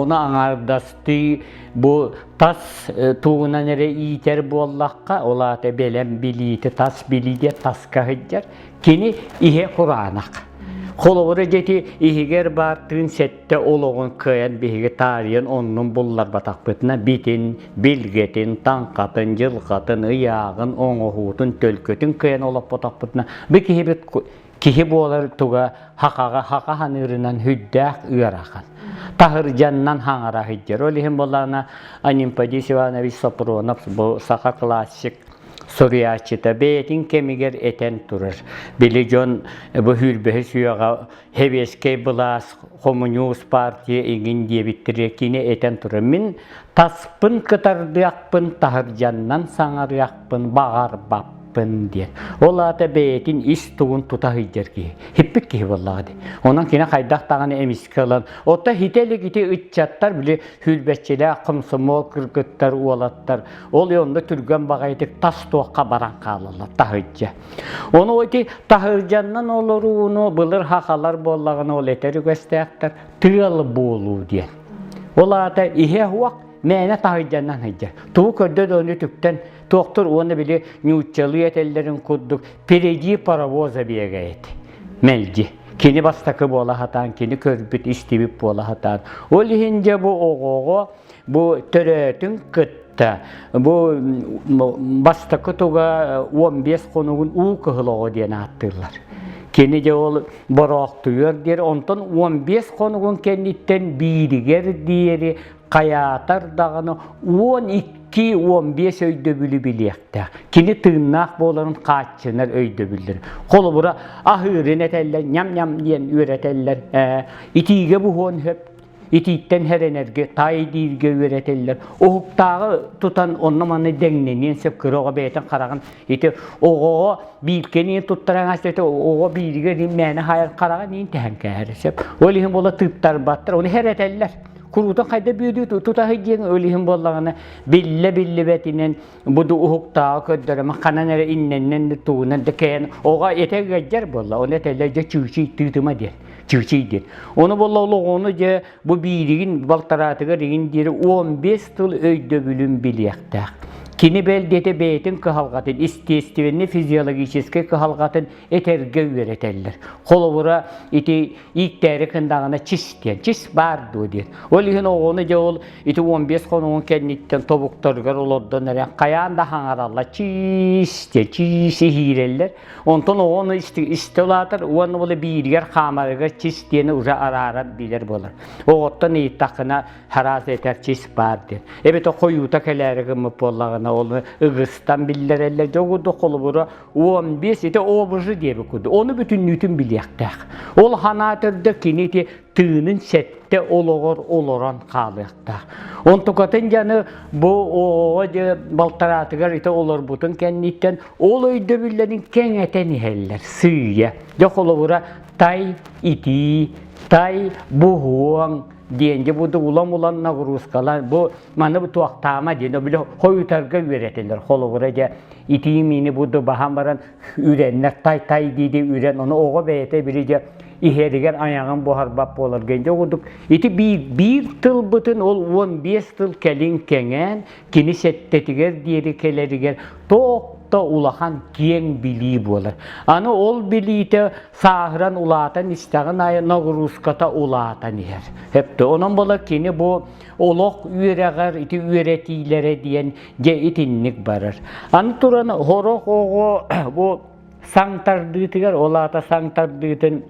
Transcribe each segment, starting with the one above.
Оҕону аҥаардастыы бу тас тугунан эрэ иитэр буоллахха, ол аата бэлэм билиити, тас билии диэн таска сылдьар. Кини иһэ кураанах. Холобура дьэти иһигэр баар тыын сэттэ олоҕун кыайан биһиги таарыйан оннун булларбатахпытына битин, билгэтин, таҥхатын, дьылҕатын, ыйааҕын, оҥоһуутун, төлкөтүн кыайан олоппотохпутуна бу киһибит киһи буолар туга хахаҕа хаха ханыырынан хүддээх ыарахан. Таһырдьаннан хаҥара сылдьар. Ол иһин буоллаҕына Анемподист Иванович Сопронов бу саха классик суруйааччыта бэйэтин кэмигэр этэн турар. Били дьон бу сүүрбэһи сүөҕэ Сэбиэскэй былаас, хомуньуус партия иҥин диэбиттэрэ кини этэн турар. Мин таспын кытардыахпын, таһырдьаннан саҥарыахпын баҕарбаппын диэн. Ол аата бэйэтин ис тугун тута сылдьар киһи. Хиппит киһи буоллаҕа дии. Онон кини хайдах даҕаны эмискэ ылан, оттон хитэ илик ити ыччаттар били сүүрбэччилээх хомсомуол кыргыттар, уолаттар ол онно түргэн баҕайытык тас туохха баран хаалаллар таһырдьа. Ону ити таһырдьаннан олорууну былыр хахалар буоллаҕына ол этэр үгэстээхтэр тыал буолуу диэн. Ол аата иһэ уох мээнэ таһырдьаннан сылдьар. Тугу көрдө да ону түктэн туохтур уонна били ньууччалыы этэллэрин курдук впереди паровоза бегает. Мэлдьи. Кини бастакы буола сатаан, кини көрбүт, истибит буола сатаан. Ол иһин дьэ бу оҕоҕо бу төрөөтүн кытта бу бастакы туга 15 хонугун уу кыһыл оҕо диэн ааттыыллар. Кини дьэ ол бороохтуйар диэри, онтон 15 хонугун кэнниттэн бииригэр диэри хайаатар даҕаны 12-15 өйдөбүлү билиэхтээх. Кини тыыннаах буоларын хааччынар өйдөбүллэр. Холобура, аһыырын этэллэр, ньам-ньам диэн үөрэтэллэр. Итиигэ буһуон сөп, итииттэн хэрэнэргэ, таай дииргэ үөрэтэллэр. Уһуктааҕы тутан онно-манна дэҥнэниэн сөп кыра оҕо бэйэтин хараҕын ити оҕоҕо биилкэни туттаран ити оҕо бииригэр мээнэ хаайар хараҕын иин тэһэн кээһэр сөп. Ол иһин буола тыыттарбаттар, оны хэрэтэллэр. Куруутун хайда бүөдүү тутаһый диэн ол иһин буоллаҕына биллэ биллибэтинэн бу уһуктааҕы көрдөрөмө ханан эрэ иннэннэн тугунан да кэйэн оҕо этэ ыалдьар буолла ону этэллэр дьэ чыычый тыытыма диэн чыычый диэн ону буолла ол оҕону дьэ бу бииригин балтараатыгар игин диэри 15 тыл өйдөбүлүн билиэхтээх кини бэл диэтэ бэйэтин кыһалҕатын естественный физиологическай кыһалҕатын этэргэ үөрэтэллэр холобура ити ииктээри кындаҕына чис диэн чис баар дуо диэн ол иһин оҕону дьэ ол ити 15 хонугун кэнниттэн тобуктарыгар олордон эрэн хайаан да хаҥараллар чиис диэн чиис иһиирэллэр онтон оҕону истэ улаатар уонна ол бииригэр хаамарыгар чис диэни уже арааран билэр буолар оҕоттон ыйыттаххына хараас этэр чис баар диэн эбэтэр хойуута кэлээри гыммыт буоллаҕына ол ыгыстан биллэрэллэр дьэ курдук холобура 15 ити обжы диэбит курдук ону бүтүннүүтүн билиэхтээх ол санаа төрдө кини ити тыынын сэттэ олоҕор олорон хаалыахтаах онтукатын дьаны бу оҕоҕо дьэ балтараатыгар ити олорбутун кэнниттэн ол өйдөбүллэрин кэҥэтэн иһэллэр сыыйа дьэ холобура тай итии тай буһуоҥ диэн дьэ бу улам-улам нагрузкалаан бу маны туохтаама диэн били хойутарга үөрэтэллэр холобура дьэ итии миини буду баһан баран үрэннэр тай-тай дии-дии үрэн ону оҕо бэйэтэ били дьэ иһэригэр айаҕын буһарбат буоларга дьэ курдук ити биир, биир тылбытын ол 15 тыл кэлин кэҥээн кини сэттэтигэр диэри кэлэригэр туох да улахан киэҥ билии буолар. Аны ол билиитэ сааһыран улаатан истэҕин аайы нагрузката улаатан иһэр. Эптэ онон буолар кини бу олох үөрэҕэр ити үөрэтиилэрэ диэн дьэ итинник барар. Аны туран сорох оҕо бу саҥ тардыытыгар, ол аата саҥ тардыытын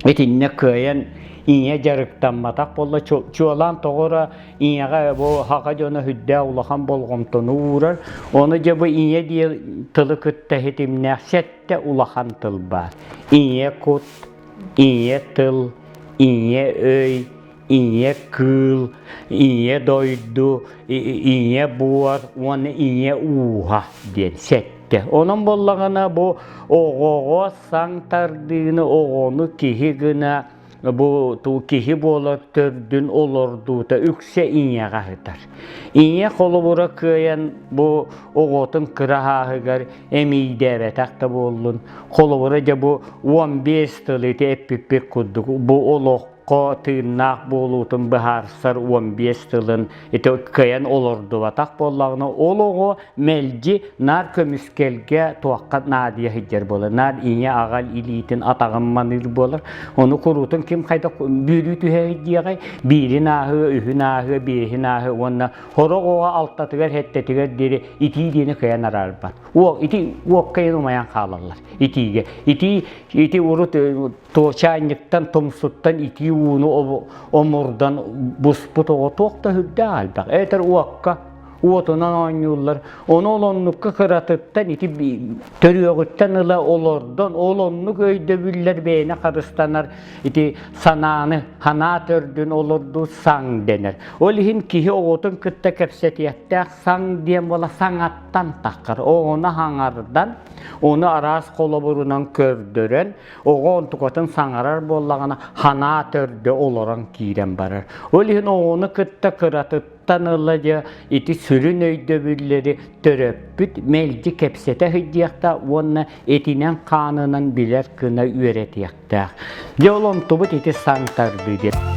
итиннэ кыайан ийэ дьарыктамматах буолла чуолаан тоҕо эрэ ийэҕэ бу хаха дьоно сүрдээх улахан болҕомтону уурар ону дьэ бу ийэ диэн тылы кытта ситимнээх сэттэ улахан тыл баар ийэ кут ийэ тыл ийэ өй ийэ кыыл, ийэ дойду, ийэ буор уонна ийэ ууһа диэн сэттэ. Онон буоллаҕына бу оҕоҕо саҥ тардыыны оҕону киһи гына бу киһи буолар төрдүн олордуута үксэ ийэҕэ сытар. Ийэ холобура кыайан бу оҕотун кыра сааһыгар эмиийдээбэтэх да буоллун, холобура дьэ бу 15 тыл ити эппиппит курдук бу олох. олоххо тыыннаах буолуутун быһаарсар 15 тылын ити кыайан олордубатах буоллаҕына, ол оҕо мэлдьи наар көмүскэлгэ туохха наадыйа сылдьар буолар. Наар ийэ аҕа илиитин атаҕын маныыр буолар. Ону куруутун ким хайдах бүөрүү түһэ диэҕэй, биирин ааһыа, үһүн ааһыа, биэһин ааһыа уонна сорох оҕо алтатыгар, сэттэтигэр диэри итии диэни кыайан араарбат. Уо, ити уокка умайан хаалаллар итиигэ. Итии ити урут чаанньыктан, тумсуттан итии ууну омурдан буспут оҕо туох да үрдээх элбэх. Эбэтэр уокка уотунан оонньууллар. Ону ол оннукка кыратыттан ити төрүөҕүттэн ыла олордон, ол оннук өйдөбүллэр бэйэни харыстанар ити санааны, санаа төрдүн олордуу саҥ дэнэр. Ол иһин киһи оҕотун кытта кэпсэтиэхтээх саҥ диэн буола саҥаттан таххар. Оҕону хаҥардан, ону араас холобурунан көрдөрөн, оҕо онтукатын саҥарар буоллаҕына, санаа төрдө олорон киирэн барар. Ол иһин оҕону кытта кыратыттан ыла дьэ ити сүрүн өйдөбүллэри төрөппүт мэлдьи кэпсэтэ сылдьыахтаах уонна этинэн-хаанынан билэр гына үөрэтиэхтээх. Дьэ ол онтубут ити саҥ тардыы диэн.